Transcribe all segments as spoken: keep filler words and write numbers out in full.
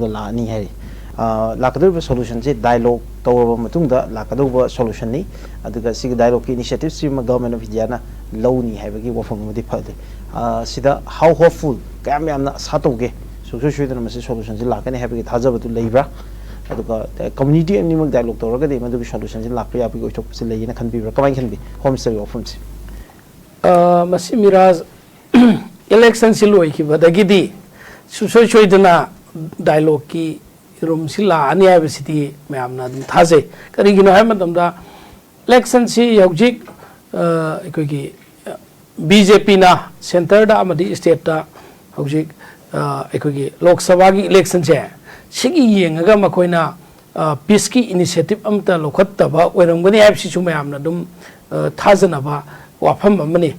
ꯂꯥꯛꯑꯅꯤ ꯍꯥꯏꯔꯤ꯫ ꯑ, ꯂꯥꯛꯀꯗꯧꯔꯤꯕ solution ꯁꯦ dialogue ꯇꯧꯔꯕ ꯃꯇꯨꯡꯗ ꯂꯥꯛꯀꯗꯧꯕ solution ꯅꯤ꯫ ꯑꯗꯨꯒ ꯁꯤꯒꯤ dialogue ꯀꯤ initiative ꯁꯤꯃ government of India ꯅ ꯂꯧꯅꯤ ꯍꯥꯏꯕꯒꯤ ꯋꯥꯐꯝ ꯑꯃꯗꯤ ꯐꯪꯂꯤ꯫ ꯑ, ꯁꯤꯗ how hopeful, ꯀꯌꯥꯝ ꯌꯥꯝꯅ ꯑꯁꯥ ꯇꯧꯒꯦ, ꯁꯨꯡꯁꯣꯏ ꯁꯣꯏꯗꯅ ꯃꯁꯤ solution ꯁꯤ ꯂꯥꯛꯀꯅꯤ ꯍꯥꯏꯕꯒꯤ ꯊꯥꯖꯕꯗꯨ ꯂꯩꯕ꯭ꯔꯥ? ꯑꯗꯨꯒ, ꯑ, community ꯑꯅꯤꯃꯛ dialogue ꯇꯧꯔꯒꯗꯤ ꯃꯗꯨꯒꯤ solution ꯁꯤ ꯂꯥꯛꯄ ꯌꯥꯕꯒꯤ ꯑꯣꯏꯊꯣꯛꯄꯁꯤ ꯂꯩꯌꯦꯅ ꯈꯟꯕꯤꯕ꯭ꯔꯥ? ꯀꯃꯥꯏꯅ ꯈꯟꯕꯤ, Home Minister ꯒꯤ ꯋꯥꯐꯝꯁꯤ? ꯑ, ꯃꯁꯤ ꯃꯤꯔꯥꯖ, election ꯁꯤ ꯂꯣꯏꯈꯤꯕꯗꯒꯤꯗꯤ ꯁꯨꯡꯁꯣꯏ ꯁꯣꯏꯗꯅ dialogue ꯀꯤ room ꯁꯤ ꯂꯥꯛꯑꯅꯤ ꯍꯥꯏꯕꯁꯤꯗꯤ ꯃꯌꯥꯝꯅ ꯑꯗꯨꯝ ꯊꯥꯖꯩ꯫ ꯀꯔꯤꯒꯤꯅꯣ ꯍꯥꯏꯕ ꯃꯇꯝꯗ, election ꯁꯤ ꯍꯧꯖꯤꯛ, ꯑ, ꯑꯩꯈꯣꯏꯒꯤ, ꯑ, B J P ꯅ centre ꯗ ꯑꯃꯗꯤ state ꯇ ꯍꯧꯖꯤꯛ, ꯑ, ꯑꯩꯈꯣꯏꯒꯤ ꯂꯣꯛ ꯁꯚꯥꯒꯤ election ꯁꯦ ꯁꯤꯒꯤ ꯌꯦꯡꯉꯒ ꯃꯈꯣꯏꯅ, ꯑ, peace ꯀꯤ initiative ꯑꯃꯠꯇ ꯂꯧꯈꯠꯇꯕ ꯑꯣꯏꯔꯝꯒꯅꯤ ꯍꯥꯏꯕꯁꯤꯁꯨ ꯃꯌꯥꯝꯅ ꯑꯗꯨꯝ, ꯑ, ꯊꯥꯖꯅꯕ ꯋꯥꯐꯝ ꯑꯃꯅꯤ꯫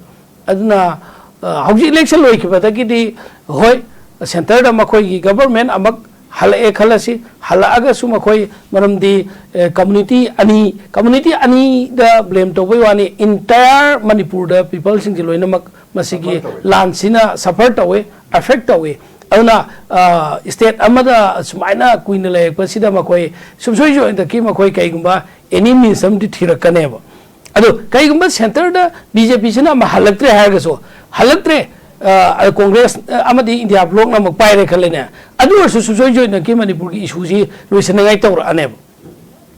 ꯑꯗꯨꯅ, ꯑ, ꯍꯧꯖꯤꯛ election ꯂꯣꯏꯈꯤꯕꯗꯒꯤꯗꯤ, ꯍꯣꯏ, centre ꯗ ꯃꯈꯣꯏꯒꯤ government ꯑꯃꯨꯛ ꯍꯜꯂꯛꯑꯦ ꯈꯜꯂꯁꯤ, ꯍꯜꯂꯛꯑꯒꯁꯨ ꯃꯈꯣꯏ, ꯃꯔꯝꯗꯤ, ꯑ, community ꯑꯅꯤ, community ꯑꯅꯤꯗ blame ꯇꯧꯕꯩ ꯋꯥꯅꯤ, entire ꯃꯅꯤꯄꯨꯔꯗ people ꯁꯤꯡꯁꯦ ꯂꯣꯏꯅꯃꯛ ꯃꯁꯤꯒꯤ ꯁꯐꯔ ꯇꯧꯋꯤ꯫ ꯂꯥꯟꯁꯤꯅ suffer ꯇꯧꯋꯤ, affect ꯇꯧꯋꯤ꯫ ꯑꯗꯨꯅ, ꯑ, state ꯑꯃꯗ ꯁꯨꯃꯥꯏꯅ ꯀꯨꯏꯅ ꯂꯩꯔꯛꯄꯁꯤꯗ ꯃꯈꯣꯏ ꯁꯨꯡꯁꯣꯏ ꯁꯣꯏꯗꯅꯀꯤ ꯃꯈꯣꯏ ꯀꯩꯒꯨꯝꯕ any means ꯑꯃꯗꯤ ꯊꯤꯔꯛꯀꯅꯦꯕ꯫ ꯑꯗꯣ ꯀꯩꯒꯨꯝꯕ centre ꯗ B J P ꯁꯤꯅ ꯑꯃ ꯍꯜꯂꯛꯇ꯭ꯔꯦ ꯍꯥꯏꯔꯒꯁꯨ, ꯍꯜꯂꯛꯇ꯭ꯔꯦ, ꯑ, Congress ꯑꯃꯗꯤ India bloc ꯅ ꯑꯃꯨꯛ ꯄꯥꯏꯔꯦ ꯈꯜꯂꯦꯅꯦ, ꯑꯗꯨ ꯑꯣꯏꯔꯁꯨ ꯁꯨꯡꯁꯣꯏ ꯁꯣꯏꯗꯅꯀꯤ ꯃꯅꯤꯄꯨꯔꯒꯤ issue ꯁꯤ ꯂꯣꯏꯁꯤꯟꯅꯤꯡꯉꯥꯏ ꯇꯧꯔꯛꯑꯅꯦꯕ꯫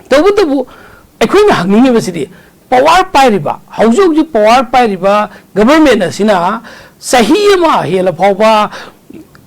ꯇꯧꯕꯇꯕꯨ ꯑꯩꯈꯣꯏꯅ ꯍꯪꯅꯤꯡꯉꯤꯕꯁꯤꯗꯤ, power ꯄꯥꯏꯔꯤꯕ, ꯍꯧꯖꯤꯛ ꯍꯧꯖꯤꯛ power ꯄꯥꯏꯔꯤꯕ government ꯑꯁꯤꯅ ꯆꯍꯤ ꯑꯃ ꯍꯦꯜꯂ ꯐꯥꯎꯕ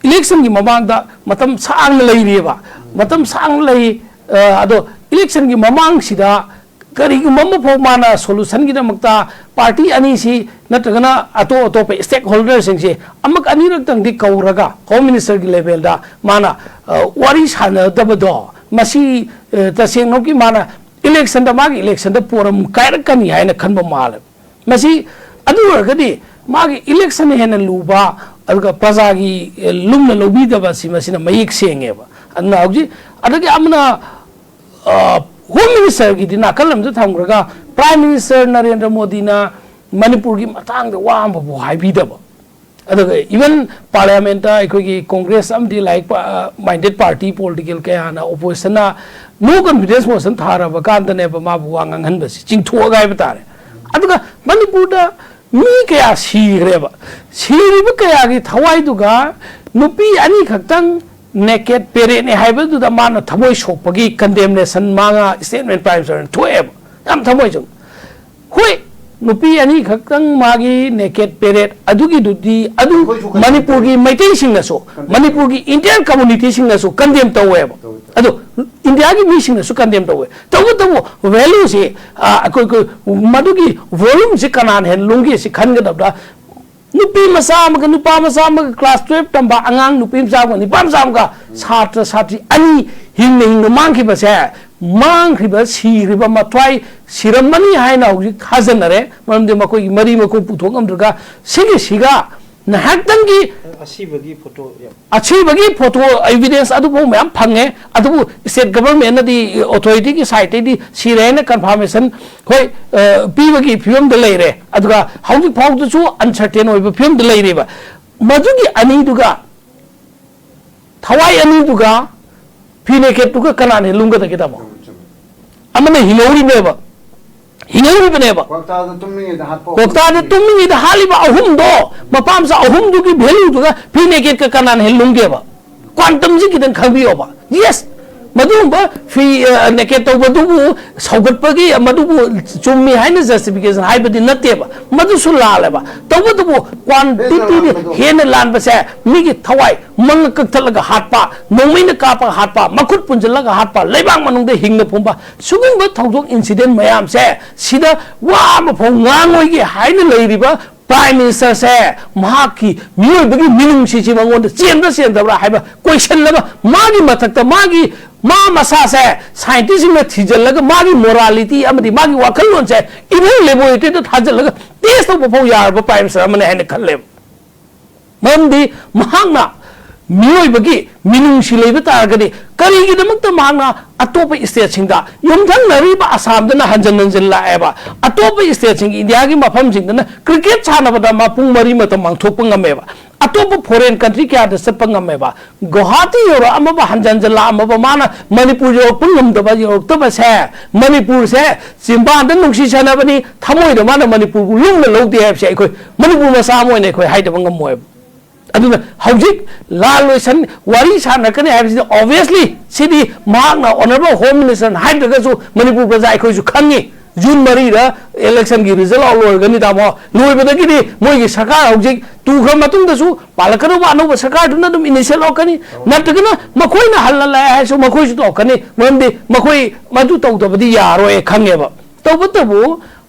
election ꯒꯤ ꯃꯃꯥꯡꯗ ꯃꯇꯝ ꯁꯥꯡꯅ ꯂꯩꯔꯤꯑꯕ, ꯃꯇꯝ ꯁꯥꯡꯅ ꯂꯩ꯫ ꯑ, ꯑꯗꯣ election ꯒꯤ ꯃꯃꯥꯡꯁꯤꯗ ꯀꯔꯤꯒꯨꯝꯕ ꯑꯃ ꯐꯥꯎ ꯃꯥꯅ solution ꯒꯤꯗꯃꯛꯇ party ꯑꯅꯤꯁꯤ ꯅꯠꯇ꯭ꯔꯒꯅ ꯑꯇꯣꯞ ꯑꯇꯣꯞꯄ stakeholder ꯁꯤꯡꯁꯤ ꯑꯃꯛ ꯑꯅꯤꯔꯛꯇꯪꯗꯤ ꯀꯧꯔꯒ Home Minister ꯒꯤ level ꯗ ꯃꯥꯅ, ꯑ, ꯋꯥꯔꯤ ꯁꯥꯟꯅꯗꯕꯗꯣ, ꯃꯁꯤ, ꯑ, ꯇꯁꯦꯡꯅꯃꯛꯀꯤ ꯃꯥꯅ election ꯗ, ꯃꯥꯒꯤ election ꯗ ꯄꯣꯔꯝ ꯀꯥꯏꯔꯛꯀꯅꯤ ꯍꯥꯏꯅ ꯈꯟꯕ ꯃꯥꯜꯂꯦ꯫ ꯃꯁꯤ ꯑꯗꯨ ꯑꯣꯏꯔꯒꯗꯤ ꯃꯥꯒꯤ election ꯍꯦꯟꯅ ꯂꯨꯕ, ꯑꯗꯨꯒ ꯄ꯭ꯔꯖꯥꯒꯤ, ꯑ, ꯂꯨꯝꯅ ꯂꯧꯕꯤꯗꯕ ꯑꯁꯤ ꯃꯁꯤꯅ ꯃꯌꯦꯛ ꯁꯦꯡꯉꯦꯕ꯫ ꯑꯗꯨꯅ ꯍꯧꯖꯤꯛ, ꯑꯗꯒꯤ ꯑꯃꯅ, ꯑ, Home Minister ꯒꯤꯗꯤ ꯅꯥꯀꯜ ꯑꯃꯗ ꯊꯝꯈ꯭ꯔꯒ Prime Minister ꯅꯔꯦꯟꯗ꯭ꯔ ꯃꯣꯗꯤꯅ ꯃꯅꯤꯄꯨꯔꯒꯤ ꯃꯇꯥꯡꯗ ꯋꯥ ꯑꯃꯐꯥꯎ ꯍꯥꯏꯕꯤꯗꯕ꯫ ꯑꯗꯨꯒ even parliament ꯑꯩꯈꯣꯏꯒꯤ Congress ꯑꯃꯗꯤ ꯂꯥꯏꯔꯤꯛ minded party political ꯀꯌꯥꯅ opposition ꯅ no confidence motion ꯊꯥꯔꯕ ꯀꯥꯟꯗꯅꯦꯕ ꯃꯥꯕꯨ ꯋꯥ ꯉꯥꯡꯍꯟꯕꯁꯤ ꯆꯤꯡꯊꯣꯛꯑꯒ ꯍꯥꯏꯕ ꯇꯥꯔꯦ꯫ ꯑꯗꯨꯒ ꯃꯅꯤꯄꯨꯔꯗ ꯃꯤ ꯀꯌꯥ ꯁꯤꯈ꯭ꯔꯦꯕ, ꯁꯤꯔꯤꯕ ꯀꯌꯥꯒꯤ ꯊꯋꯥꯏꯗꯨꯒ ꯅꯨꯄꯤ ꯑꯅꯤꯈꯛꯇꯪ naked parade ꯅꯤ ꯍꯥꯏꯕꯗꯨꯗ ꯃꯥꯅ ꯊꯃꯣꯏ ꯁꯣꯛꯄꯒꯤ condemnation ꯃꯥ ꯉꯥ statement Prime Minister ꯅ ꯊꯣꯛꯑꯦꯕ꯫ ꯌꯥꯝ ꯊꯃꯣꯏ ꯁꯣꯛ ꯍꯣꯏ, ꯅꯨꯄꯤ ꯑꯅꯤꯈꯛꯇꯪ ꯃꯥꯒꯤ naked parade ꯑꯗꯨꯒꯤꯗꯨꯗꯤ ꯑꯗꯨ ꯃꯅꯤꯄꯨꯔꯒꯤ ꯃꯩꯇꯩꯁꯤꯡꯅꯁꯨ, ꯃꯅꯤꯄꯨꯔꯒꯤ Indian community ꯁꯤꯡꯅꯁꯨ condemn ꯇꯧꯋꯦꯕ꯫ ꯑꯗꯣ India ꯒꯤ ꯃꯤꯁꯤꯡꯅꯁꯨ condemn ꯇꯧꯋꯦ꯫ ꯇꯧꯕꯇꯕꯨ value ꯁꯦ, ꯑ, ꯑꯩꯈꯣꯏ, ꯑꯩꯈꯣꯏ ꯃꯗꯨꯒꯤ volume ꯁꯦ ꯀꯅꯥꯅ ꯍꯦꯟꯅ ꯂꯨꯝꯒꯦ ꯁꯤ ꯈꯟꯒꯗꯕꯗ ꯅꯨꯄꯤ ꯃꯆꯥ ꯑꯃꯒ ꯅꯨꯄꯥ ꯃꯆꯥ ꯑꯃꯒ class twelve ꯇꯝꯕ ꯑꯉꯥꯡ ꯅꯨꯄꯤ ꯃꯆꯥ ꯑꯃꯒ ꯅꯨꯄꯥ ꯃꯆꯥ ꯑꯃꯒ ꯁꯥꯇ꯭ꯔ ꯁꯥꯇ꯭ꯔꯤ ꯑꯅꯤ ꯍꯤꯡꯅ ꯍꯤꯡꯅ ꯃꯥꯡꯈꯤꯕꯁꯦ, ꯃꯥꯡꯈ꯭ꯔꯤꯕ, ꯁꯤꯈ꯭ꯔꯤꯕ ꯃꯊ꯭ꯋꯥꯏ ꯁꯤꯔꯝꯃꯅꯤ ꯍꯥꯏꯅ ꯍꯧꯖꯤꯛ ꯊꯥꯖꯅꯔꯦ꯫ ꯃꯔꯝꯗꯤ ꯃꯈꯣꯏꯒꯤ ꯃꯔꯤ ꯃꯈꯣꯡ ꯄꯨꯊꯣꯛ ꯉꯝꯗ꯭ꯔꯒ ꯁꯤꯒꯤꯁꯤꯒ ꯉꯥꯏꯍꯥꯛꯇꯪꯒꯤ ꯑꯁꯤꯕꯒꯤ photo ꯌꯥꯝ ꯑꯁꯤꯕꯒꯤ photo evidence ꯑꯗꯨꯐꯥꯎ ꯃꯌꯥꯝ ꯐꯪꯉꯦ꯫ ꯑꯗꯨꯕꯨ state government ꯅꯗꯤ, authority ꯒꯤ side ꯇꯩꯗꯤ ꯁꯤꯔꯦ ꯍꯥꯏꯅ confirmation, ꯍꯣꯏ, ꯑ, ꯄꯤꯕꯒꯤ ꯐꯤꯕꯝꯗ ꯂꯩꯔꯦ꯫ ꯑꯗꯨꯒ ꯍꯧꯖꯤꯛ ꯐꯥꯎꯗꯁꯨ uncertain ꯑꯣꯏꯕ ꯐꯤꯕꯝꯗ ꯂꯩꯔꯤꯕ꯫ ꯃꯗꯨꯒꯤ ꯑꯅꯤꯗꯨꯒ, ꯊꯋꯥꯏ ꯑꯅꯤꯗꯨꯒ ꯐꯤ naked ꯇꯨꯒ ꯀꯅꯥꯅ ꯂꯨꯝꯒꯗꯒꯦ, ꯇꯥꯃꯣ? ꯑꯃꯅ ꯍꯤꯡꯍꯧꯔꯤꯕꯅꯦꯕ, ꯍꯤꯡꯍꯧꯔꯤꯕꯅꯦꯕ꯫ ꯀ꯭ꯋꯥꯛꯇꯥꯗ ꯇꯨꯝꯃꯤꯉꯩꯗ ꯍꯥꯠꯄ ꯀ꯭ꯋꯥꯛꯇꯥꯗ ꯇꯨꯝꯃꯤꯉꯩꯗ ꯍꯥꯠꯂꯤꯕ ꯑꯍꯨꯝꯗꯣ, ꯃꯄꯥ ꯃꯆꯥ ꯑꯍꯨꯝꯗꯨꯒꯤ value ꯗꯨꯒ ꯐꯤ naked ꯀ ꯀꯅꯥꯅ ꯍꯦꯟꯅ ꯂꯨꯝꯒꯦꯕ? Quantum ꯁꯤ ꯈꯤꯇꯪ ꯈꯪꯕꯤꯌꯣꯕ꯫ Yes, ꯃꯗꯨꯒꯨꯝꯕ ꯐꯤ, ꯑ, naked ꯇꯧꯕꯗꯨꯕꯨ ꯁꯧꯒꯠꯄꯒꯤ, ꯃꯗꯨꯕꯨ ꯆꯨꯝꯃꯤ ꯍꯥꯏꯅ justification ꯍꯥꯏꯕꯗꯤ ꯅꯠꯇꯦꯕ, ꯃꯗꯨꯁꯨ ꯂꯥꯜꯂꯦꯕ꯫ ꯇꯧꯕꯇꯕꯨ quantity ꯗꯤ ꯍꯦꯟꯅ ꯂꯥꯟꯕꯁꯦ, ꯃꯤꯒꯤ ꯊꯋꯥꯏ ꯃꯉꯛ ꯀꯛꯊꯠꯂꯒ ꯍꯥꯠꯄ, ꯅꯣꯡꯃꯩꯅ ꯀꯥꯞꯄꯒ ꯍꯥꯠꯄ, ꯃꯈꯨꯠ ꯄꯨꯟꯁꯤꯜꯂꯒ ꯍꯥꯠꯄ, ꯂꯩꯕꯥꯛ ꯃꯅꯨꯡꯗ ꯍꯤꯡꯅ ꯐꯨꯝꯕ, ꯁꯤꯒꯨꯝꯕ ꯊꯧꯗꯣꯛ incident ꯃꯌꯥꯝꯁꯦ ꯁꯤꯗ ꯋꯥ ꯑꯃ ꯐꯥꯎ ꯉꯥꯡꯉꯣꯏꯒꯦ ꯍꯥꯏꯅ ꯂꯩꯔꯤꯕ Prime Minister ꯁꯦ ꯃꯍꯥꯛꯀꯤ ꯃꯤꯑꯣꯏꯕꯒꯤ ꯃꯤꯅꯨꯡꯁꯤꯁꯤ ꯃꯉꯣꯟꯗ ꯆꯦꯟꯕ꯭ꯔꯥ ꯆꯦꯟꯗꯕ꯭ꯔꯥ ꯍꯥꯏꯕ ꯀꯣꯏꯁꯟ ꯑꯃ, ꯃꯥꯒꯤ ꯃꯊꯛꯇ ꯃꯥꯒꯤ, ꯃꯥ ꯃꯁꯥꯁꯦ scientist ꯁꯤꯡꯅ ꯊꯤꯖꯤꯜꯂꯒ ꯃꯥꯒꯤ morality ꯑꯃꯗꯤ ꯃꯥꯒꯤ ꯋꯥꯈꯜꯂꯣꯟꯁꯦ ꯏꯃꯨꯡ laboratory ꯗ ꯊꯥꯖꯤꯜꯂꯒ test ꯇꯧꯕ ꯐꯥꯎ ꯌꯥꯔꯕ Prime Minister ꯑꯃꯅꯤ ꯍꯥꯏꯅ ꯈꯜꯂꯦꯕ꯫ ꯃꯔꯝꯗꯤ ꯃꯍꯥꯛꯅ ꯃꯤꯑꯣꯏꯕꯒꯤ ꯃꯤꯅꯨꯡꯁꯤ ꯂꯩꯕ ꯇꯥꯔꯒꯗꯤ ꯀꯔꯤꯒꯤꯗꯃꯛꯇ ꯃꯍꯥꯛꯅ ꯑꯇꯣꯞꯄ ꯁ꯭ꯇꯦꯠꯁꯤꯡꯗ, ꯌꯨꯝꯊꯪꯅꯔꯤꯕ ꯑꯁꯥꯝꯗꯅ ꯍꯟꯖꯟ ꯍꯟꯖꯟ ꯂꯥꯛꯑꯦꯕ, ꯑꯇꯣꯞꯄ ꯁ꯭ꯇꯦꯠꯁꯤꯡꯒꯤ, ꯏꯟꯗꯤꯌꯥꯒꯤ ꯃꯐꯝꯁꯤꯡꯗꯅ ꯀ꯭ꯔꯤꯀꯦꯠ ꯁꯥꯟꯅꯕꯗ ꯃꯥ ꯄꯨꯡ ꯃꯔꯤ ꯃꯇꯝ ꯃꯥꯡꯊꯣꯛꯄ ꯉꯝꯃꯦꯕ, ꯑꯇꯣꯞꯄ ꯐꯣꯔꯦꯟ ꯀꯟꯇ꯭ꯔꯤ ꯀꯌꯥꯗ ꯆꯠꯄ ꯉꯝꯃꯦꯕ? ꯒꯨꯋꯥꯍꯥꯇꯤ ꯌꯧꯔꯛꯑꯝꯃꯕ, ꯍꯟꯖꯟ ꯍꯟꯖꯟ ꯂꯥꯛꯑꯝꯃꯕ, ꯃꯥꯅ ꯃꯅꯤꯄꯨꯔ ꯌꯧꯔꯛꯄ ꯉꯝꯗꯕ, ꯌꯧꯔꯛꯇꯕꯁꯦ, ꯃꯅꯤꯄꯨꯔꯁꯦ ꯆꯤꯝꯕꯥꯟꯗ ꯅꯨꯡꯁꯤ ꯆꯥꯟꯅꯕꯅꯤ, ꯊꯃꯣꯏꯗ ꯃꯥꯅ ꯃꯅꯤꯄꯨꯔꯕꯨ ꯂꯨꯝꯅ ꯂꯧꯗꯦ ꯍꯥꯏꯕꯁꯦ ꯑꯩꯈꯣꯏ ꯃꯅꯤꯄꯨꯔ ꯃꯆꯥ ꯑꯃ ꯑꯣꯏꯅ ꯑꯩꯈꯣꯏ ꯍꯥꯏꯗꯕ ꯉꯝꯃꯣꯏꯕ꯫ ꯑꯗꯨꯅ ꯍꯧꯖꯤꯛ ꯂꯥꯜ ꯂꯣꯏꯁꯟ ꯋꯥꯔꯤ ꯁꯥꯟꯅꯔꯛꯀꯅꯤ ꯍꯥꯏꯕꯁꯤꯗꯤ, obviously, ꯁꯤꯗꯤ ꯃꯍꯥꯛꯅ, honourable Home Minister ꯅ ꯍꯥꯏꯗ꯭ꯔꯒꯁꯨ, ꯃꯅꯤꯄꯨꯔ ꯄ꯭ꯔꯖꯥ ꯑꯩꯈꯣꯏꯁꯨ ꯈꯪꯉꯤ꯫ ꯖꯨꯟ ꯃꯔꯤꯗ election ꯒꯤ result out ꯂꯣꯏꯔꯒꯅꯤ, ꯇꯥꯃꯣ꯫ ꯂꯣꯏꯕꯗꯒꯤꯗꯤ ꯃꯣꯏꯒꯤ ꯁꯔꯀꯥꯔ ꯍꯧꯖꯤꯛ ꯇꯨꯈ꯭ꯔ ꯃꯇꯨꯡꯗꯁꯨ ꯄꯥꯜꯂꯛꯀꯗꯧꯕ ꯑꯅꯧꯕ ꯁꯔꯀꯥꯔꯗꯨꯅ ꯑꯗꯨꯝ initiate ꯂꯧꯔꯛꯀꯅꯤ꯫ ꯅꯠꯇ꯭ꯔꯒꯅ ꯃꯈꯣꯏꯅ ꯍꯜꯂ ꯂꯥꯛꯑꯦ ꯍꯥꯏꯔꯁꯨ ꯃꯈꯣꯏꯁꯨ ꯇꯧꯔꯛꯀꯅꯤ꯫ ꯃꯔꯝꯗꯤ ꯃꯈꯣꯏ ꯃꯗꯨ ꯇꯧꯗꯕꯗꯤ ꯌꯥꯔꯣꯏ ꯈꯪꯉꯦꯕ꯫ ꯇꯧꯕꯇꯕꯨ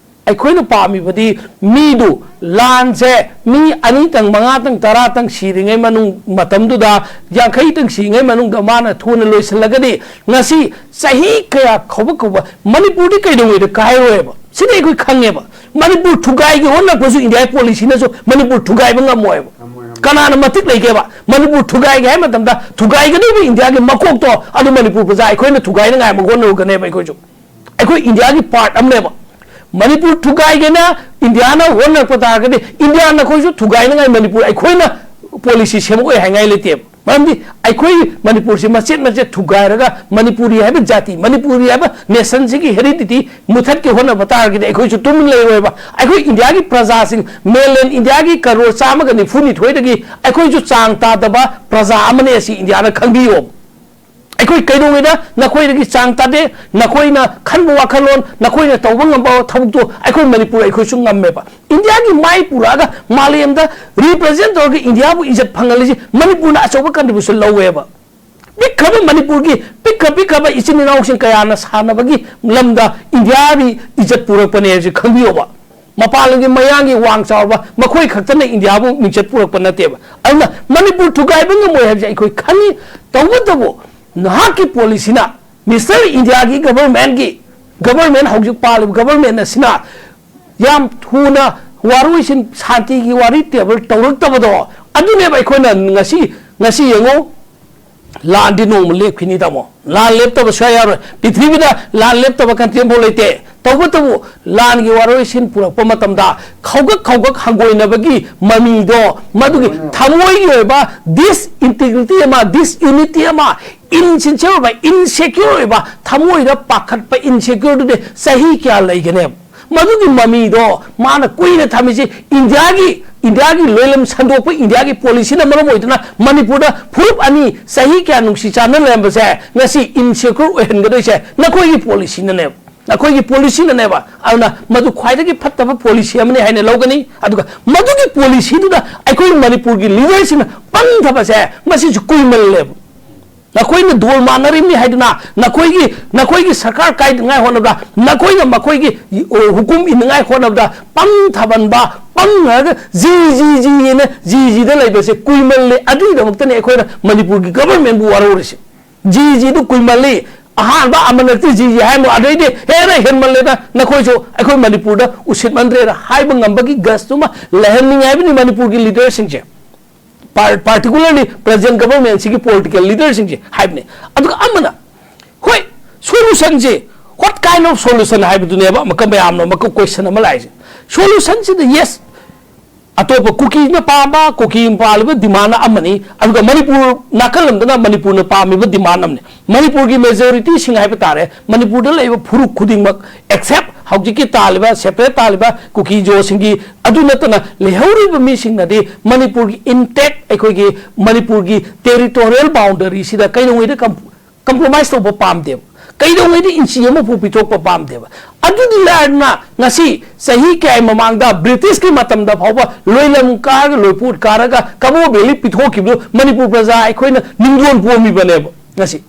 ꯑꯩꯈꯣꯏꯅ ꯄꯥꯝꯃꯤꯕꯗꯤ ꯃꯤꯗꯨ, ꯂꯥꯟꯁꯦ ꯃꯤ ꯑꯅꯤꯇꯪ, ꯃꯉꯥꯇꯪ, ꯇꯔꯥꯇꯪ ꯁꯤꯔꯤꯉꯩ ꯃꯅꯨꯡ, ꯃꯇꯝꯗꯨꯗ, ꯌꯥꯡꯈꯩꯇꯪ ꯁꯤꯔꯤꯉꯩ ꯃꯅꯨꯡꯗ ꯃꯥꯅ ꯊꯨꯅ ꯂꯣꯏꯁꯤꯜꯂꯒꯗꯤ, ꯉꯁꯤ ꯆꯍꯤ ꯀꯌꯥ ꯀꯧꯕ ꯀꯧꯕ ꯃꯅꯤꯄꯨꯔꯗꯤ ꯀꯩꯗꯧꯉꯩꯗ ꯀꯥꯏꯔꯣꯏꯕ? ꯁꯤꯗꯤ ꯑꯩꯈꯣꯏ ꯈꯪꯉꯦꯕ꯫ ꯃꯅꯤꯄꯨꯔ ꯊꯨꯒꯥꯏꯒꯦ ꯍꯣꯠꯅꯔꯛꯄꯁꯨ ꯏꯟꯗꯤꯌꯥꯒꯤ ꯄꯣꯂꯤꯁꯤꯅꯁꯨ ꯃꯅꯤꯄꯨꯔ ꯊꯨꯒꯥꯏꯕ ꯉꯝꯃꯣꯏꯕ꯫ ꯉꯝꯃꯣꯏ, ꯉꯝꯃꯣꯏ꯫ ꯀꯅꯥꯅ ꯃꯇꯤꯛ ꯂꯩꯒꯦꯕ? ꯃꯅꯤꯄꯨꯔ ꯊꯨꯒꯥꯏꯒꯦ ꯍꯥꯏꯕ ꯃꯇꯝꯗ ꯊꯨꯒꯥꯏꯒꯗꯧꯕ ꯏꯟꯗꯤꯌꯥꯒꯤ ꯃꯀꯣꯛꯇꯣ ꯑꯗꯨ ꯃꯅꯤꯄꯨꯔ ꯄ꯭ꯔꯖꯥ ꯑꯩꯈꯣꯏꯅ ꯊꯨꯒꯥꯏꯅꯉꯥꯏ ꯑꯃ ꯍꯣꯠꯅꯔꯨꯒꯅꯦꯕ ꯑꯩꯈꯣꯏꯁꯨ꯫ ꯑꯩꯈꯣꯏ ꯏꯟꯗꯤꯌꯥꯒꯤ part ꯑꯃꯅꯦꯕ꯫ ꯃꯅꯤꯄꯨꯔ ꯊꯨꯒꯥꯏꯒꯦꯅ ꯏꯟꯗꯤꯌꯥꯅ ꯍꯣꯠꯅꯔꯛꯄ ꯇꯥꯔꯒꯗꯤ, ꯏꯟꯗꯤꯌꯥꯅ ꯑꯩꯈꯣꯏꯁꯨ ꯊꯨꯒꯥꯏꯅꯉꯥꯏ ꯃꯅꯤꯄꯨꯔ ꯑꯩꯈꯣꯏꯅ ꯄꯣꯂꯤꯁꯤ ꯁꯦꯝꯃꯛꯑꯣꯏ ꯍꯥꯏꯉꯥꯏ ꯂꯩꯇꯦꯕ꯫ ꯃꯔꯝꯗꯤ ꯑꯩꯈꯣꯏ ꯃꯅꯤꯄꯨꯔꯁꯤ ꯃꯆꯦꯠ ꯃꯆꯦꯠ ꯊꯨꯒꯥꯏꯔꯒ ꯃꯅꯤꯄꯨꯔꯤ ꯍꯥꯏꯕ ꯖꯥꯇꯤ, ꯃꯅꯤꯄꯨꯔꯤ ꯍꯥꯏꯕ nationꯁꯤꯒꯤ heredity ꯃꯨꯊꯠꯀꯦ ꯍꯣꯠꯅꯕ ꯇꯥꯔꯒꯗꯤ ꯑꯩꯈꯣꯏꯁꯨ ꯇꯨꯃꯤꯟ ꯂꯩꯔꯣꯏꯕ꯫ ꯑꯩꯈꯣꯏ ꯏꯟꯗꯤꯌꯥꯒꯤ ꯄ꯭ꯔꯖꯥꯁꯤꯡ, mainland ꯏꯟꯗꯤꯌꯥꯒꯤ ꯀꯔꯣꯔ ꯆꯥꯝꯃꯒ ꯅꯤꯐꯨ ꯅꯤꯊꯣꯏꯗꯒꯤ ꯑꯩꯈꯣꯏꯁꯨ ꯆꯥꯡ ꯇꯥꯗꯕ ꯄ꯭ꯔꯖꯥ ꯑꯃꯅꯤ ꯑꯁꯤ ꯏꯟꯗꯤꯌꯥꯅ ꯈꯪꯕꯤꯌꯣꯕ꯫ ꯑꯩꯈꯣꯏ ꯀꯩꯗꯧꯉꯩꯗ ꯅꯈꯣꯏꯗꯒꯤ ꯆꯥꯡ ꯇꯥꯗꯦ, ꯅꯈꯣꯏꯅ ꯈꯟꯕ ꯋꯥꯈꯜꯂꯣꯟ, ꯅꯈꯣꯏꯅ ꯇꯧꯕ ꯉꯝꯕ ꯊꯕꯛꯇꯣ ꯑꯩꯈꯣꯏ ꯃꯅꯤꯄꯨꯔ ꯑꯩꯈꯣꯏꯁꯨ ꯉꯝꯃꯦꯕ꯫ ꯏꯟꯗꯤꯌꯥꯒꯤ ꯃꯥꯏ ꯄꯨꯔꯛꯑꯒ ꯃꯥꯂꯦꯝꯗ represent ꯇꯧꯔꯒ ꯏꯟꯗꯤꯌꯥꯕꯨ ꯏꯖꯠ ꯐꯪꯍꯜꯂꯤꯁꯤ ꯃꯅꯤꯄꯨꯔꯅ ꯑꯆꯧꯕ contribution ꯂꯧꯋꯦꯕ꯫ ꯄꯤꯛꯈ꯭ꯔꯕ ꯃꯅꯤꯄꯨꯔꯒꯤ ꯄꯤꯛꯈ꯭ꯔ ꯄꯤꯛꯈ꯭ꯔꯕ ꯏꯆꯤꯟ ꯏꯅꯥꯎꯁꯤꯡ ꯀꯌꯥꯅ ꯁꯥꯟꯅꯕꯒꯤ ꯂꯝꯗ ꯏꯟꯗꯤꯌꯥꯒꯤ ꯏꯖꯠ ꯄꯨꯔꯛꯄꯅꯦ ꯍꯥꯏꯕꯁꯤ ꯈꯪꯕꯤꯌꯣꯕ꯫ ꯃꯄꯥꯟ ꯂꯝꯒꯤ ꯃꯌꯥꯡꯒꯤ ꯋꯥꯡ ꯆꯥꯎꯔꯕ ꯃꯈꯣꯏ ꯈꯛꯇꯅ ꯏꯟꯗꯤꯌꯥꯕꯨ ꯃꯤꯡꯆꯠ ꯄꯨꯔꯛꯄ ꯅꯠꯇꯦꯕ꯫ ꯑꯗꯨꯅ ꯃꯅꯤꯄꯨꯔ ꯊꯨꯒꯥꯏꯕ ꯉꯝꯃꯣꯏ ꯍꯥꯏꯕꯁꯦ ꯑꯩꯈꯣꯏ ꯈꯪꯉꯤ꯫ ꯇꯧꯕꯇꯕꯨ ꯅꯍꯥꯛꯀꯤ ꯄꯣꯂꯤꯁꯤꯅ, ꯃꯤꯁꯇꯔ ꯏꯟꯗꯤꯌꯥꯒꯤ ꯒꯚꯔꯟꯃꯦꯟꯒꯤ, ꯒꯚꯔꯟꯃꯦꯟ ꯍꯧꯖꯤꯛ ꯄꯥꯜꯂꯤꯕ ꯒꯚꯔꯟꯃꯦꯟ ꯑꯁꯤꯅ ꯌꯥꯝ ꯊꯨꯅ ꯋꯥꯔꯣꯏꯁꯤꯟ, ꯁꯥꯟꯇꯤꯒꯤ ꯋꯥꯔꯤ ꯇꯦꯕꯜ ꯇꯧꯔꯛꯇꯕꯗꯣ, ꯑꯗꯨꯅꯦꯕ ꯑꯩꯈꯣꯏꯅ ꯉꯁꯤ, ꯉꯁꯤ ꯌꯦꯡꯉꯨ, ꯂꯥꯟꯗꯤ ꯅꯣꯡꯃ ꯂꯦꯞꯈꯤꯅꯤ, ꯇꯥꯃꯣ꯫ ꯂꯥꯟ ꯂꯦꯞꯇꯕ ꯁꯨꯡꯌꯥ ꯌꯥꯔꯣꯏ꯫ ꯄ꯭ꯔꯤꯊꯤꯕꯤꯗ ꯂꯥꯟ ꯂꯦꯞꯇꯕ country ꯑꯃꯐꯥꯎ ꯂꯩꯇꯦ꯫ ꯇꯧꯕꯇꯕꯨ ꯂꯥꯟꯒꯤ ꯋꯥꯔꯣꯏꯁꯤꯟ ꯄꯨꯔꯛꯄ ꯃꯇꯝꯗ ꯈꯧꯒꯛ ꯈꯧꯒꯛ ꯍꯪꯒꯣꯏꯅꯕꯒꯤ ꯃꯃꯤꯗꯣ, ꯃꯗꯨꯒꯤ ꯊꯃꯣꯏꯒꯤ ꯑꯣꯏꯕ disintegrity ꯑꯃ, disunity ꯑꯃ, insincere ꯑꯣꯏꯕ, insecure ꯑꯣꯏꯕ, ꯊꯃꯣꯏꯗ ꯄꯥꯈꯠꯄ, insecureꯗꯨꯗꯤ ꯆꯍꯤ ꯀꯌꯥ ꯂꯩꯒꯅꯦꯕ? ꯃꯗꯨꯒꯤ ꯃꯃꯤꯗꯣ ꯃꯥꯅ ꯀꯨꯏꯅ ꯊꯝꯃꯤꯁꯤ ꯏꯟꯗꯤꯌꯥꯒꯤ, ꯏꯟꯗꯤꯌꯥꯒꯤ ꯂꯣꯏꯂꯝ ꯁꯟꯗꯣꯛꯄ ꯏꯟꯗꯤꯌꯥꯒꯤ policyꯅ ꯃꯔꯝ ꯑꯣꯏꯗꯨꯅ ꯃꯅꯤꯄꯨꯔꯗ ꯐꯨꯔꯨꯞ ꯑꯅꯤ ꯆꯍꯤ ꯀꯌꯥ ꯅꯨꯡꯁꯤ ꯆꯥꯟꯅ ꯂꯩꯔꯝꯕꯁꯦ ꯉꯁꯤ insecure ꯑꯣꯏꯍꯟꯒꯗꯣꯏꯁꯦ ꯅꯈꯣꯏꯒꯤ policyꯅꯅꯦꯕ, ꯅꯈꯣꯏꯒꯤ policyꯅꯅꯦꯕ꯫ ꯑꯗꯨꯅ ꯃꯗꯨ ꯈ꯭ꯋꯥꯏꯗꯒꯤ ꯐꯠꯇꯕ policy ꯑꯃꯅꯤ ꯍꯥꯏꯅ ꯂꯧꯒꯅꯤ꯫ ꯑꯗꯨꯒ ꯃꯗꯨꯒꯤ policyꯗꯨꯗ ꯑꯩꯈꯣꯏ ꯃꯅꯤꯄꯨꯔꯒꯤ leaderꯁꯤꯡꯅ ꯄꯪꯊꯕꯁꯦ ꯃꯁꯤꯁꯨ ꯀꯨꯏꯃꯜꯂꯦꯕ꯫ ꯅꯈꯣꯏꯅ ꯗꯣꯜ ꯃꯥꯟꯅꯔꯤꯕꯅꯤ ꯍꯥꯏꯗꯨꯅ ꯅꯈꯣꯏꯒꯤ, ꯅꯈꯣꯏꯒꯤ ꯁꯔꯀꯥꯔ ꯀꯥꯏꯗꯅꯉꯥꯏ ꯍꯣꯠꯅꯕꯗ, ꯅꯈꯣꯏꯅ ꯃꯈꯣꯏꯒꯤ, ꯑꯣ, ꯍꯨꯀꯨꯝ ꯏꯟꯅꯉꯥꯏ ꯍꯣꯠꯅꯕꯗ ꯄꯪ ꯊꯥꯕꯟꯕ, ꯄꯪꯉꯒ ꯖꯤ, ꯖꯤ, ꯖꯤ ꯍꯥꯏꯅ ꯖꯤ, ꯖꯤꯗ ꯂꯩꯕꯁꯦ ꯀꯨꯏꯃꯜꯂꯦ꯫ ꯑꯗꯨꯒꯤꯗꯃꯛꯇꯅꯦ ꯑꯩꯈꯣꯏꯅ ꯃꯅꯤꯄꯨꯔꯒꯤ governmentꯕꯨ ꯋꯥꯔꯧꯔꯤꯁꯦ꯫ ꯖꯤ, ꯖꯤꯗꯨ ꯀꯨꯏꯃꯜꯂꯤ꯫ ꯑꯍꯥꯟꯕ ꯑꯃꯅꯛꯇꯤ ꯖꯤ, ꯖꯤ ꯍꯥꯏꯔꯝꯃꯣ, ꯑꯗꯩꯗꯤ ꯍꯦꯟꯅ ꯍꯦꯟꯃꯜꯂꯦꯗ, ꯅꯈꯣꯏꯁꯨ ꯑꯩꯈꯣꯏ ꯃꯅꯤꯄꯨꯔꯗ ꯎꯁꯤꯠꯃꯟꯗ꯭ꯔꯦꯅ ꯍꯥꯏꯕ ꯉꯝꯕꯒꯤ gutsꯇꯨꯃ ꯂꯩꯍꯟꯅꯤꯡꯉꯦ ꯍꯥꯏꯕꯅꯤ ꯃꯅꯤꯄꯨꯔꯒꯤ leaderꯁꯤꯡꯁꯦ꯫ Par-, particularly present governmentꯁꯤꯒꯤ political leaderꯁꯤꯡꯁꯦ ꯍꯥꯏꯕꯅꯦ꯫ ꯑꯗꯨꯒ ꯑꯃꯅ, ꯍꯣꯏ, solutionꯁꯦ, what kind of solution ꯍꯥꯏꯕꯗꯨꯅꯦꯕ ꯑꯃꯨꯛꯀ ꯃꯌꯥꯝꯅ ꯑꯃꯨꯛꯀ question ꯑꯃ ꯂꯥꯛꯏꯁꯦ꯫ Solutionꯁꯤꯗ, yes, ꯑꯇꯣꯞꯄ ꯀꯨꯀꯤꯅ ꯄꯥꯝꯕ, ꯀꯨꯀꯤ ꯄꯥꯜꯂꯤꯕ demand ꯑꯃꯅꯤ, ꯑꯗꯨꯒ ꯃꯅꯤꯄꯨꯔ ꯅꯥꯀꯜ ꯑꯃꯗꯅ ꯃꯅꯤꯄꯨꯔꯅ ꯄꯥꯝꯃꯤꯕ demand ꯑꯃꯅꯤ꯫ ꯃꯅꯤꯄꯨꯔꯒꯤ majorityꯁꯤꯡ ꯍꯥꯏꯕ ꯇꯥꯔꯦ, ꯃꯅꯤꯄꯨꯔꯗ ꯂꯩꯕ ꯐꯨꯔꯨꯞ ꯈꯨꯗꯤꯡꯃꯛ, except ꯍꯧꯖꯤꯛꯀꯤ ꯇꯥꯜꯂꯤꯕ, separate ꯇꯥꯜꯂꯤꯕ ꯀꯨꯀꯤ ꯖꯣꯁꯤꯡꯒꯤ, ꯑꯗꯨ ꯅꯠꯇꯅ ꯂꯩꯍꯧꯔꯤꯕ ꯃꯤꯁꯤꯡꯅꯗꯤ ꯃꯅꯤꯄꯨꯔꯒꯤ intact, ꯑꯩꯈꯣꯏꯒꯤ ꯃꯅꯤꯄꯨꯔꯒꯤ territorial boundaryꯁꯤꯗ ꯀꯩꯗꯧꯉꯩꯗ com-, compromise ꯇꯧꯕ ꯄꯥꯝꯗꯦꯕ, ꯀꯩꯗꯧꯉꯩꯗ ꯏꯟꯆꯤ ꯑꯃꯐꯥꯎ ꯄꯤꯊꯣꯛꯄ ꯄꯥꯝꯗꯦꯕ꯫ ꯑꯗꯨꯗꯤ ꯂꯥꯏꯔꯗꯅ ꯉꯁꯤ ꯆꯍꯤ ꯀꯌꯥꯒꯤ ꯃꯃꯥꯡꯗ Britishꯀꯤ ꯃꯇꯝꯗ ꯐꯥꯎꯕ ꯂꯣꯏꯂꯝ ꯀꯥꯔꯒ, ꯂꯣꯏꯄꯣꯠ ꯀꯥꯔꯒ ꯀꯕꯣ valley ꯄꯤꯊꯣꯛꯈꯤꯕꯗꯨ ꯃꯅꯤꯄꯨꯔ ꯄ꯭ꯔꯖꯥ ꯑꯩꯈꯣꯏꯅ ꯅꯤꯡꯗꯣꯟ ꯄꯣꯝꯃꯤꯕꯅꯦꯕ꯫ ꯉꯁꯤ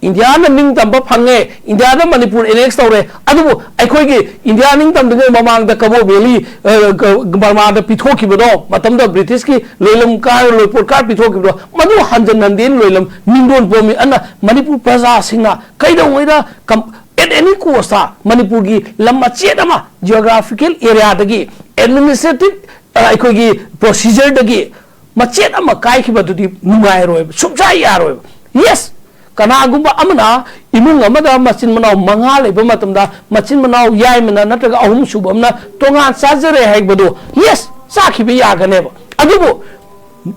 ꯏꯟꯗꯤꯌꯥꯅ ꯅꯤꯡꯇꯝꯕ ꯐꯪꯉꯦ, ꯏꯟꯗꯤꯌꯥꯗ ꯃꯅꯤꯄꯨꯔ annex ꯇꯧꯔꯦ, ꯑꯗꯨꯕꯨ ꯑꯩꯈꯣꯏꯒꯤ ꯏꯟꯗꯤꯌꯥ ꯅꯤꯡꯇꯝꯗ꯭ꯔꯤꯉꯩ ꯃꯃꯥꯡꯗ ꯀꯕꯣ valley, ꯑ, ꯀ-, ꯕꯔꯃꯥꯗ ꯄꯤꯊꯣꯛꯈꯤꯕꯗꯣ, ꯃꯇꯝꯗ Britishꯀꯤ ꯂꯣꯏꯂꯝ ꯀꯥꯔ, ꯂꯣꯏꯄꯣꯠ ꯀꯥꯔ ꯄꯤꯊꯣꯛꯈꯤꯕꯗꯣ, ꯃꯗꯨ ꯍꯟꯖꯟ ꯍꯟꯖꯟ ꯂꯣꯏꯂꯝ ꯅꯤꯡꯗꯣꯟ ꯄꯣꯝꯃꯤ꯫ ꯑꯗꯨꯅ ꯃꯅꯤꯄꯨꯔ ꯄ꯭ꯔꯖꯥꯁꯤꯡꯅ ꯀꯩꯗꯧꯉꯩꯗ ꯀꯝ-, at any costꯇ ꯃꯅꯤꯄꯨꯔꯒꯤ ꯂꯝ ꯃꯆꯦꯠ ꯑꯃ geographical areaꯗꯒꯤ, administrative, ꯑ, ꯑꯩꯈꯣꯏꯒꯤ procedureꯗꯒꯤ ꯃꯆꯦꯠ ꯑꯃ ꯀꯥꯏꯈꯤꯕꯗꯨꯗꯤ ꯅꯨꯡꯉꯥꯏꯔꯣꯏꯕ, ꯁꯨꯡꯌꯥ ꯌꯥꯔꯣꯏꯕ꯫ Yes, ꯀꯅꯥꯒꯨꯝꯕ ꯑꯃꯅ ꯏꯃꯨꯡ ꯑꯃꯗ ꯃꯆꯤꯟ ꯃꯅꯥꯎ ꯃꯉꯥ ꯂꯩꯕ ꯃꯇꯝꯗ ꯃꯆꯤꯟ ꯃꯅꯥꯎ ꯌꯥꯏꯃꯅ ꯅꯠꯇ꯭ꯔꯒ ꯑꯍꯨꯝ ꯁꯨꯕ ꯑꯃꯅ ꯇꯣꯉꯥꯟ ꯆꯥꯖꯔꯦ ꯍꯥꯏꯕꯗꯣ, yes, ꯆꯥꯈꯤꯕ ꯌꯥꯒꯅꯦꯕ꯫ ꯑꯗꯨꯕꯨ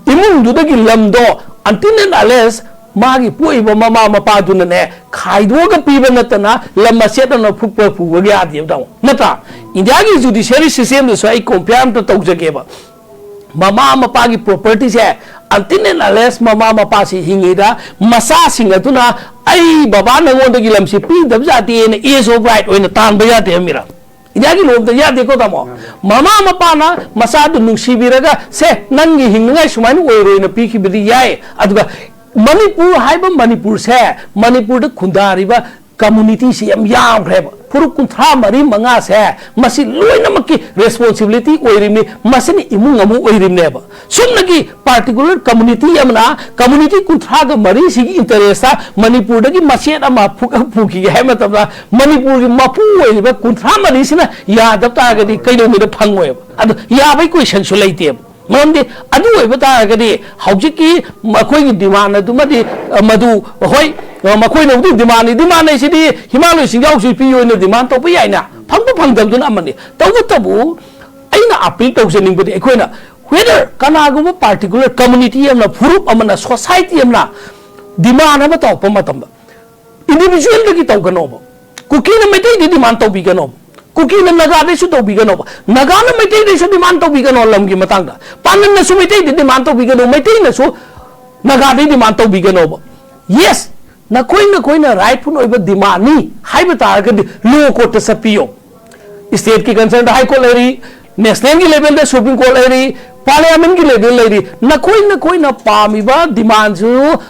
ꯏꯃꯨꯡꯗꯨꯗꯒꯤ ꯂꯝꯗꯣ until and unless ꯃꯥꯒꯤ ꯄꯣꯛꯏꯕ ꯃꯃꯥ ꯃꯄꯥꯗꯨꯅꯅꯦ ꯈꯥꯏꯗꯣꯛꯑꯒ ꯄꯤꯕ ꯅꯠꯇꯅ ꯂꯝ ꯃꯆꯦꯠ ꯑꯃ ꯐꯨꯛꯄ ꯐꯨꯕꯒ ꯌꯥꯗꯦꯕ, ꯇꯥꯃꯣ, ꯅꯠꯇ꯭ꯔꯥ? ꯏꯟꯗꯤꯌꯥꯒꯤ judiciary system ꯗꯁꯨ ꯑꯩ compare ꯑꯝꯇ ꯇꯧꯖꯒꯦꯕ꯫ ꯃꯃꯥ ꯃꯄꯥꯒꯤ property say until and unless ꯃꯃꯥ ꯃꯄꯥꯁꯤ ꯍꯤꯡꯉꯤꯗ ꯃꯆꯥꯁꯤꯡ ꯑꯗꯨꯅ "ꯑꯩ ꯕꯕꯥ ꯅꯉꯣꯟꯗꯒꯤ ꯂꯝꯁꯤ ꯄꯤꯗꯕ ꯌꯥꯗꯦꯅ" age of right ꯑꯣꯏꯅ ꯇꯥꯟꯕ ꯌꯥꯗꯦ ꯍꯥꯏꯕ ꯃꯤꯔ? ꯏꯟꯗꯤꯌꯥꯒꯤ ꯂꯣꯝꯗ ꯌꯥꯗꯦꯀꯣ, ꯇꯥꯃꯣ꯫ ꯃꯃꯥ ꯃꯄꯥꯅ ꯃꯆꯥꯗꯨ ꯅꯨꯡꯁꯤꯕꯤꯔꯒ "ꯁꯦ, ꯅꯪꯒꯤ ꯍꯤꯡꯅꯉꯥꯏ ꯁꯨꯃꯥꯏꯅ ꯑꯣꯏꯔꯣꯏꯅ" ꯄꯤꯈꯤꯕꯗꯤ ꯌꯥꯏ꯫ ꯑꯗꯨꯒ ꯃꯅꯤꯄꯨꯔ ꯍꯥꯏꯕ ꯃꯅꯤꯄꯨꯔꯁꯦ, ꯃꯅꯤꯄꯨꯔꯗ ꯈꯨꯟꯗꯥꯔꯤꯕ community ꯁꯤ ꯌꯥꯝ ꯌꯥꯝꯈ꯭ꯔꯦꯕ꯫ ꯐꯨꯔꯨꯞ ꯀꯨꯟꯊ꯭ꯔꯥ ꯃꯔꯤ ꯃꯉꯥꯁꯦ ꯃꯁꯤ ꯂꯣꯏꯅꯃꯛꯀꯤ responsibility ꯑꯣꯏꯔꯤꯕꯅꯤ, ꯃꯁꯤꯅ ꯏꯃꯨꯡ ꯑꯃ ꯑꯣꯏꯔꯤꯕꯅꯦꯕ꯫ ꯁꯨꯞꯅꯒꯤ particular community ꯑꯃꯅ community ꯀꯨꯟꯊ꯭ꯔꯥꯒ ꯃꯔꯤꯁꯤꯒꯤ interest ꯇ ꯃꯅꯤꯄꯨꯔꯗꯒꯤ ꯃꯆꯦꯠ ꯑꯃ ꯐꯨ-, ꯐꯨꯈꯤꯒꯦ ꯍꯥꯏꯕ ꯃꯇꯝꯗ ꯃꯅꯤꯄꯨꯔꯒꯤ ꯃꯄꯨ ꯑꯣꯏꯔꯤꯕ ꯀꯨꯟꯊ꯭ꯔꯥ ꯃꯔꯤꯁꯤꯅ ꯌꯥꯗꯕ ꯇꯥꯔꯒꯗꯤ ꯀꯩꯗꯧꯉꯩꯗ ꯐꯪꯉꯣꯏꯕ꯫ ꯑꯗꯣ ꯌꯥꯕꯒꯤ question ꯁꯨ ꯂꯩꯇꯦꯕ꯫ ꯃꯔꯝꯗꯤ ꯑꯗꯨ ꯑꯣꯏꯕ ꯇꯥꯔꯒꯗꯤ ꯍꯧꯖꯤꯛꯀꯤ ꯃꯈꯣꯏꯒꯤ demand ꯑꯗꯨꯃꯗꯤ, ꯑ, ꯃꯗꯨ, ꯍꯣꯏ, ꯑ, ꯃꯈꯣꯏꯅꯕꯨꯗꯤ demand ꯅꯤ, demand ꯍꯥꯏꯁꯤꯗꯤ ꯍꯤꯃꯥꯂꯣꯏ ꯆꯤꯡꯖꯥꯎꯁꯤ ꯄꯤꯌꯨ ꯍꯥꯏꯅ demand ꯇꯧꯕ ꯌꯥꯏꯅ, ꯐꯪꯕ ꯐꯪꯗꯕꯗꯨꯅ ꯑꯃꯅꯤ꯫ ꯇꯧꯕꯇꯕꯨ ꯑꯩꯅ appeal ꯇꯧꯖꯅꯤꯡꯕꯗꯤ ꯑꯩꯈꯣꯏꯅ whether ꯀꯅꯥꯒꯨꯝꯕ particular community ꯑꯃꯅ, ꯐꯨꯔꯨꯞ ꯑꯃꯅ, society ꯑꯃꯅ demand ꯑꯃ ꯇꯧꯔꯛꯄ ꯃꯇꯝꯗ individual ꯗꯒꯤ ꯇꯧꯒꯅꯣꯕ꯫ ꯀꯨꯀꯤꯅ ꯃꯩꯇꯩꯗꯤ demand ꯇꯧꯕꯤꯒꯅꯣꯕ꯫ ꯀꯨꯀꯤꯅ ꯅꯥꯒꯥꯗꯩꯁꯨ ꯇꯧꯕꯤꯒꯅꯣꯕ꯫ ꯅꯥꯒꯥꯅ ꯃꯩꯇꯩꯗꯩꯁꯨ demand ꯇꯧꯕꯤꯒꯅꯣ ꯂꯝꯒꯤ ꯃꯇꯥꯡꯗ꯫ ꯄꯥꯡꯒꯜꯅꯁꯨ ꯃꯩꯇꯩꯗꯤ demand ꯇꯧꯕꯤꯒꯅꯣ, ꯃꯩꯇꯩꯅꯁꯨ ꯅꯥꯒꯥꯗꯩ demand ꯇꯧꯕꯤꯒꯅꯣꯕ꯫ Yes, ꯅꯈꯣꯏ ꯅꯈꯣꯏꯅ rightful ꯑꯣꯏꯕ demand ꯅꯤ ꯍꯥꯏꯕ ꯇꯥꯔꯒꯗꯤ law court ꯇ ꯆꯠꯄꯤꯌꯣ꯫ State ꯀꯤ concern ꯗ High Court ꯂꯩꯔꯤ, national ꯒꯤ level ꯗ Supreme Court ꯂꯩꯔꯤ, Parliament ꯀꯤ level ꯂꯩꯔꯤ꯫ ꯅꯈꯣꯏ ꯅꯈꯣꯏꯅ ꯄꯥꯝꯃꯤꯕ demand ꯁꯨ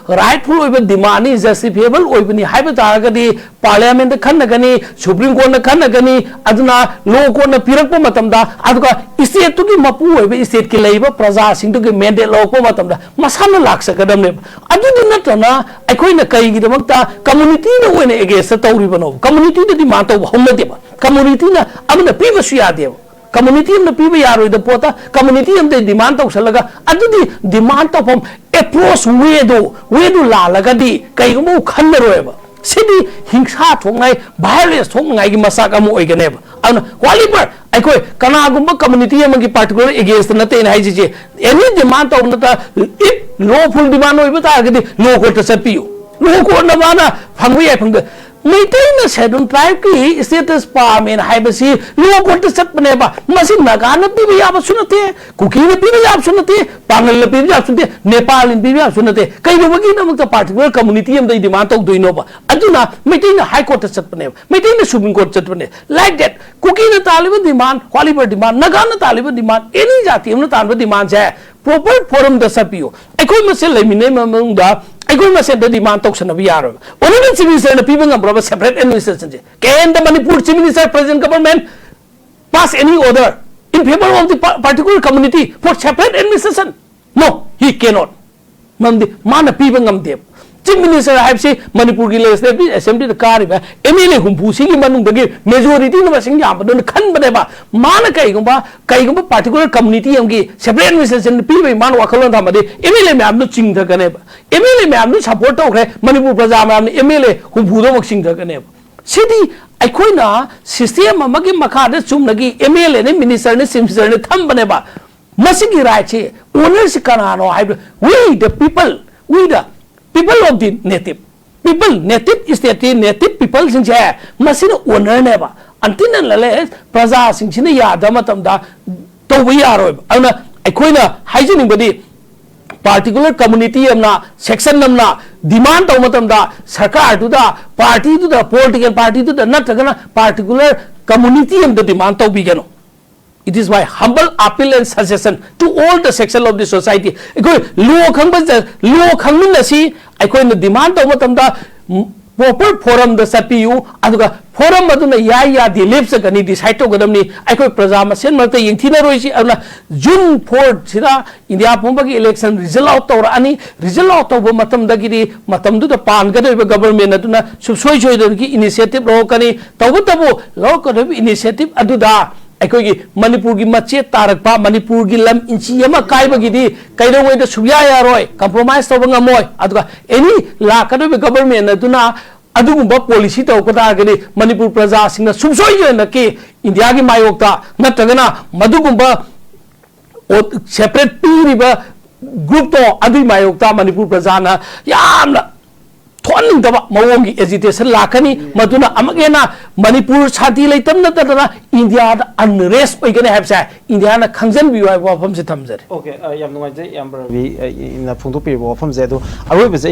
rightful ꯑꯣꯏꯕ demand ꯅꯤ, justifiable ꯑꯣꯏꯕꯅꯤ ꯍꯥꯏꯕ ꯇꯥꯔꯒꯗꯤ Parliament ꯇ ꯈꯟꯅꯒꯅꯤ, Supreme Court ꯅ ꯈꯟꯅꯒꯅꯤ, ꯑꯗꯨꯅ law court ꯅ ꯄꯤꯔꯛꯄ ꯃꯇꯝꯗ, ꯑꯗꯨꯒ state ꯇꯨꯒꯤ ꯃꯄꯨ ꯑꯣꯏꯕ state ꯀꯤ ꯂꯩꯔꯤꯕ ꯄ꯭ꯔꯖꯥꯁꯤꯡꯗꯨꯒꯤ mandate ꯂꯧꯔꯛꯄ ꯃꯇꯝꯗ ꯃꯁꯥꯅ ꯂꯥꯛꯆꯒꯗꯕꯅꯦꯕ꯫ ꯑꯗꯨꯗꯤ ꯅꯠꯇꯅ ꯑꯩꯈꯣꯏꯅ ꯀꯩꯒꯤꯗꯃꯛꯇ community ꯅ ꯑꯣꯏꯅ against ꯇ ꯇꯧꯔꯤꯕꯅꯣ? Community ꯗ demand ꯇꯧꯕ ꯍꯧꯅꯗꯦꯕ꯫ Community ꯅ ꯑꯃꯅ ꯄꯤꯕꯁꯨ ꯌꯥꯗꯦꯕ꯫ Community ꯑꯃꯅ ꯄꯤꯕ ꯌꯥꯔꯣꯏꯗꯕ ꯄꯣꯠꯇ community ꯑꯃꯗ demand ꯇꯧꯁꯜꯂꯒ, ꯑꯗꯨꯗꯤ demand ꯇꯧꯐꯝ approach way ꯗꯨ, way ꯗꯨ ꯂꯥꯜꯂꯒꯗꯤ ꯀꯩꯒꯨꯝꯕ ꯈꯟꯅꯔꯣꯏꯕ꯫ ꯁꯤꯗꯤ ꯍꯤꯡꯁꯥ ꯊꯣꯛꯅꯉꯥꯏ, violence ꯊꯣꯛꯅꯉꯥꯏꯒꯤ ꯃꯆꯥꯛ ꯑꯃ ꯑꯣꯏꯒꯅꯦꯕ꯫ ꯑꯗꯨꯅ whatever ꯑꯩꯈꯣꯏ ꯀꯅꯥꯒꯨꯝꯕ community ꯑꯃꯒꯤ particular against ꯅꯠꯇꯦꯅ ꯍꯥꯏꯁꯤꯁꯦ, any demand ꯇꯧꯕ ꯅꯠꯇ, if lawful demand ꯑꯣꯏꯕ ꯇꯥꯔꯒꯗꯤ law court ꯇ ꯆꯠꯄꯤꯌꯨ꯫ Law court ꯅ ꯃꯥꯅ ꯐꯪꯕ ꯌꯥꯏ, ꯐꯪꯗ ꯃꯩꯇꯩꯅ Scheduled Tribe ꯀꯤ status ꯄꯥꯝꯃꯦꯅ ꯍꯥꯏꯕꯁꯤ law court ꯇ ꯆꯠꯄꯅꯦꯕ꯫ ꯃꯁꯤ ꯅꯥꯒꯥꯅ ꯄꯤꯕ ꯌꯥꯕꯁꯨ ꯅꯠꯇꯦ, ꯀꯨꯀꯤꯅ ꯄꯤꯕ ꯌꯥꯕꯁꯨ ꯅꯠꯇꯦ, ꯄꯥꯡꯒꯜꯅ ꯄꯤꯕ ꯌꯥꯕꯁꯨ ꯅꯠꯇꯦ, ꯅꯦꯄꯥꯂꯤꯅ ꯄꯤꯕ ꯌꯥꯕꯁꯨ ꯅꯠꯇꯦ꯫ ꯀꯩꯗꯧꯕꯒꯤꯗꯃꯛꯇ particular community ꯑꯃꯗ demand ꯇꯧꯗꯣꯏꯅꯣꯕ? ꯑꯗꯨꯅ ꯃꯩꯇꯩꯅ High Court ꯇ ꯆꯠꯄꯅꯦꯕ, ꯃꯩꯇꯩꯅ Supreme Court ꯆꯠꯄꯅꯦ꯫ Like that, ꯀꯨꯀꯤꯅ ꯇꯥꯜꯂꯤꯕ demand, whatever demand, ꯅꯥꯒꯥꯅ ꯇꯥꯜꯂꯤꯕ demand, any ꯖꯥꯇꯤ ꯑꯃꯅ ꯇꯥꯟꯕ demand ꯁꯦ proper forum ꯗ ꯆꯠꯄꯤꯌꯨ꯫ ꯑꯩꯈꯣꯏ ꯃꯁꯦꯜ ꯂꯩꯃꯤꯟꯅꯩ ꯃꯅꯨꯡꯗ ꯑꯩꯈꯣꯏ ꯃꯁꯦꯜꯗ demand ꯇꯧꯁꯟꯅꯕ ꯌꯥꯔꯣꯏꯕ꯫ Honourable Chief Minister ꯅ ꯄꯤꯕ ꯉꯝꯕ꯭ꯔꯕ separate administration say? Can the Manipur Chief Minister, present government, pass any order in favor of the pa-, particular community for separate administration? No, he cannot. ꯃꯔꯝꯗꯤ ꯃꯥꯅ ꯄꯤꯕ ꯉꯝꯗꯦꯕ꯫ Chief Minister ꯍꯥꯏꯕꯁꯤ ꯃꯅꯤꯄꯨꯔꯒꯤ Legislative Assembly the ꯀꯥꯔꯤꯕ M L A ꯍꯨꯝꯐꯨ ꯁꯤꯒꯤ ꯃꯅꯨꯡꯗꯒꯤ majority ꯅ ꯃꯁꯤꯡ ꯌꯥꯝꯕꯗꯨꯅ ꯈꯟꯕꯅꯦꯕ꯫ ꯃꯥꯅ ꯀꯩꯒꯨꯝꯕ, ꯀꯩꯒꯨꯝꯕ particular community ꯑꯃꯒꯤ separate administration ꯄꯤꯕꯒꯤ ꯃꯥꯅ ꯋꯥꯈꯜꯂꯣꯟ ꯊꯝꯃꯗꯤ M L A ꯃꯌꯥꯝꯗꯨ ꯆꯤꯡꯊꯒꯅꯦꯕ꯫ M L A ꯃꯌꯥꯝꯗꯨ support ꯇꯧꯈ꯭ꯔꯦ, ꯃꯅꯤꯄꯨꯔ ꯄ꯭ꯔꯖꯥ ꯃꯌꯥꯝꯅ M L A ꯍꯨꯝꯐꯨꯗꯃꯛ ꯆꯤꯡꯊꯒꯅꯦꯕ꯫ ꯁꯤꯗꯤ ꯑꯩꯈꯣꯏꯅ system ꯑꯃꯒꯤ ꯃꯈꯥꯗ ꯆꯨꯝꯅꯒꯤ M L A ꯅꯤ, minister ꯅꯤ, chief minister ꯅꯤ ꯊꯝꯕꯅꯦꯕ꯫ ꯃꯁꯤꯒꯤ right ꯁꯤ, owner ꯁꯤ ꯀꯅꯥꯅꯣ ꯍꯥꯏꯕ, we the people, we the people of the native, people, native state ꯀꯤ native people ꯁꯤꯡꯁꯦ ꯃꯁꯤꯅ owner ꯅꯦꯕ꯫ Until and unless ꯄ꯭ꯔꯖꯥꯁꯤꯡꯁꯤꯅ ꯌꯥꯗꯕ ꯃꯇꯝꯗ ꯇꯧꯕ ꯌꯥꯔꯣꯏꯕ꯫ ꯑꯗꯨꯅ ꯑꯩꯈꯣꯏꯅ ꯍꯥꯏꯖꯅꯤꯡꯕꯗꯤ, particular community ꯑꯃꯅ, section ꯑꯃꯅ demand ꯇꯧꯕ ꯃꯇꯝꯗ ꯁꯔꯀꯥꯔꯗꯨꯗ, party ꯗꯨꯗ, political party ꯗꯨꯗ ꯅꯠꯇ꯭ꯔꯒꯅ particular community ꯑꯃꯗ demand ꯇꯧꯕꯤꯒꯅꯨ꯫ It is my humble appeal and suggestion to all the section of the society. ꯑꯩꯈꯣꯏ law ꯈꯪꯕ, law ꯈꯪꯃꯤꯟꯅꯁꯤ꯫ ꯑꯩꯈꯣꯏꯅ demand ꯇꯧꯕ ꯃꯇꯝꯗ proper forum ꯗ ꯆꯠꯄꯤꯌꯨ, ꯑꯗꯨꯒ forum ꯑꯗꯨꯅ ꯌꯥꯏ ꯌꯥꯗꯦ ꯂꯦꯞꯆꯒꯅꯤ, decide ꯇꯧꯒꯗꯕꯅꯤ꯫ ꯑꯩꯈꯣꯏ ꯄ꯭ꯔꯖꯥ ꯃꯁꯦꯟ ꯃꯔꯛꯇ ꯌꯦꯡꯊꯤꯅꯔꯣꯏꯁꯤ꯫ ꯑꯗꯨꯅ June four ꯁꯤꯗ ꯏꯟꯗꯤꯌꯥ ꯄꯨꯝꯕꯒꯤ election result out ꯇꯧꯔꯛꯑꯅꯤ꯫ Result out ꯇꯧꯕ ꯃꯇꯝꯗꯒꯤꯗꯤ ꯃꯇꯝꯗꯨꯗ ꯄꯥꯟꯒꯗꯧꯔꯤꯕ government ꯑꯗꯨꯅ ꯁꯨꯡꯁꯣꯏ ꯁꯣꯏꯗꯅꯒꯤ initiative ꯂꯧꯔꯛꯀꯅꯤ꯫ ꯇꯧꯕꯇꯕꯨ ꯂꯧꯔꯛꯀꯗꯧꯔꯤꯕ initiative ꯑꯗꯨꯗ ꯑꯩꯈꯣꯏꯒꯤ ꯃꯅꯤꯄꯨꯔꯒꯤ ꯃꯆꯦꯠ ꯇꯥꯔꯛꯄ, ꯃꯅꯤꯄꯨꯔꯒꯤ ꯂꯝ ꯏꯟꯆꯤ ꯑꯃ ꯀꯥꯏꯕꯒꯤꯗꯤ ꯀꯩꯗꯧꯉꯩꯗ ꯁꯨꯛꯌꯥ ꯌꯥꯔꯣꯏ, ꯀꯝꯄ꯭ꯔꯣꯃꯥꯏꯁ ꯇꯧꯕ ꯉꯝꯃꯣꯏ꯫ ꯑꯗꯨꯒ ꯑꯦꯅꯤ ꯂꯥꯛꯀꯗꯧꯔꯤꯕ ꯒꯕꯔꯃꯦꯟ ꯑꯗꯨꯅ ꯑꯗꯨꯒꯨꯝꯕ ꯄꯣꯂꯤꯁꯤ ꯇꯧꯔꯛꯄ ꯇꯥꯔꯒꯗꯤ ꯃꯅꯤꯄꯨꯔ ꯄ꯭ꯔꯖꯥꯁꯤꯡꯅ ꯁꯨꯡꯁꯣꯏ ꯁꯣꯏꯗꯅꯀꯤ ꯏꯟꯗꯤꯌꯥꯒꯤ ꯃꯥꯌꯣꯛꯇ ꯅꯠꯇ꯭ꯔꯒꯅ ꯃꯗꯨꯒꯨꯝꯕ ꯁꯦꯄꯔꯦꯠ ꯄꯤꯔꯤꯕ ꯒ꯭ꯔꯨꯞꯇꯣ ꯑꯗꯨꯒꯤ ꯃꯥꯌꯣꯛꯇ ꯃꯅꯤꯄꯨꯔ ꯄ꯭ꯔꯖꯥꯅ ꯌꯥꯝꯅ ꯊꯣꯛꯍꯟꯅꯤꯡꯗꯕ ꯃꯑꯣꯡꯒꯤ ꯑꯦꯖꯤꯇꯦꯁꯟ ꯂꯥꯛꯀꯅꯤ꯫ ꯃꯗꯨꯅ ꯑꯃꯨꯛ ꯍꯦꯟꯅ ꯃꯅꯤꯄꯨꯔ ꯁꯥꯟꯇꯤ ꯂꯩꯇꯕ ꯅꯠꯇꯗꯅ ꯏꯟꯗꯤꯌꯥꯗ ꯑꯟꯔꯦꯁ ꯑꯣꯏꯒꯅꯤ ꯍꯥꯏꯕꯁꯦ ꯏꯟꯗꯤꯌꯥꯅ ꯈꯪꯖꯟꯕꯤꯌꯨ ꯍꯥꯏꯕ ꯋꯥꯐꯝꯁꯦ ꯊꯝꯖꯔꯤ꯫ ꯑꯣꯀꯦ, ꯌꯥꯝ ꯅꯨꯡꯉꯥꯏꯖꯩ ꯏꯌꯥꯝꯕ ꯔꯕꯤꯅ ꯐꯣꯡꯗꯣꯛꯄꯤꯔꯤꯕ ꯋꯥꯐꯝꯁꯦ꯫ ꯑꯗꯣ ꯑꯔꯣꯏꯕꯁꯦ